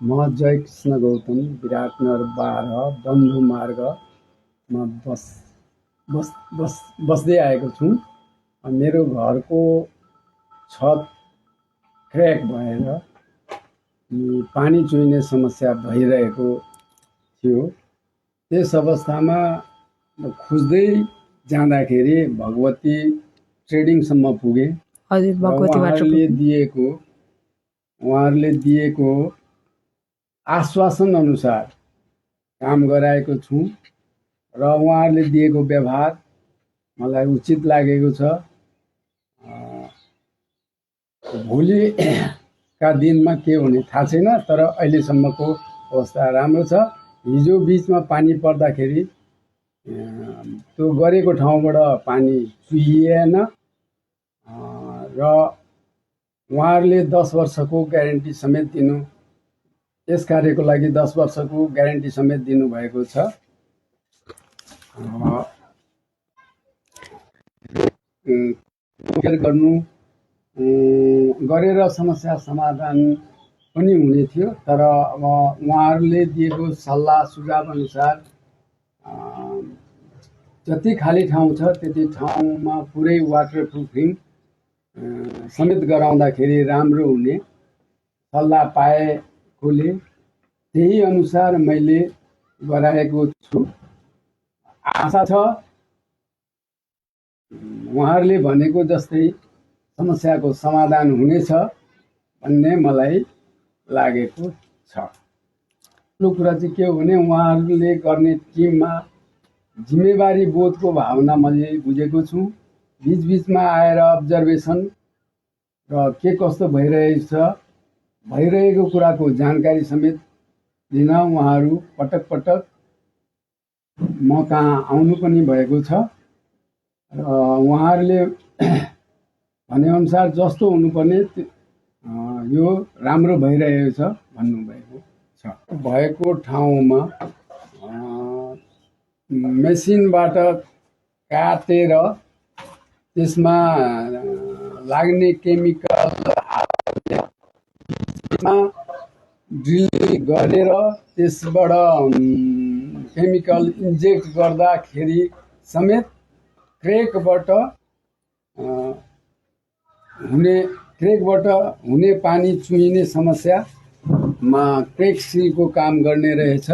म जयकृष्ण गौतम विराटनगर 12 बन्धु मार्गमा बस्दै आएको छु। मेरो घरको छत क्र्याक भएर पानी चुहिने समस्या भइरहेको थियो। त्यस अवस्थामा खोज्दै जाँदाखेरि भगवती ट्रेडिङसम्म पुगेँ र उहाँहरूले दिएको आश्वासन अनुसार काम गराएको छु र उहाँहरूले दिएको व्यवहार मलाई उचित लागेको छ। भोलिका दिनमा के हुने थाहा छैन, तर अहिलेसम्मको अवस्था राम्रो छ। हिजो बिचमा पानी पर्दाखेरि त्यो गरेको ठाउँबाट पानी चुहिएन र उहाँहरूले 10 वर्षको ग्यारेन्टी समेत दिनु, यस कार्यको लागि 10 वर्षको ग्यारेन्टी समेत दिनुभएको छ। गर्नु गरेर समस्या समाधान पनि हुने थियो, तर अब उहाँहरूले दिएको सल्लाह सुझाव अनुसार जति खाली ठाउँ छ त्यति ठाउँमा पुरै वाटर प्रुफिङ समेत गराउँदाखेरि राम्रो हुने सल्लाह पाएकोले त्यही अनुसार मैले गराएको छु। आशा छ उहाँहरूले भनेको जस्तै समस्याको समाधान हुनेछ भन्ने मलाई लागेको छ। यो कुरा चाहिँ के हो भने उहाँहरूले गर्ने टिममा जिम्मेवारी बोधको भावना मैले बुझेको छु। बिचबिचमा आएर अब्जर्भेसन र के कस्तो भइरहेको कुराको जानकारी समेत दिन उहाँहरू पटक पटक म कहाँ आउनु पनि भएको छ र उहाँहरूले भनेअनुसार जस्तो हुनुपर्ने यो राम्रो भइरहेको छ भन्नुभएको छ। भएको ठाउँमा मेसिनबाट काटेर त्यसमा लाग्ने केमिकलमा ड्रिल गरेर त्यसबाट केमिकल इन्जेक्ट गर्दाखेरि समेत क्र्याकबाट हुने पानी चुहिने समस्यामा क्र्याक सिलको काम गर्ने रहेछ।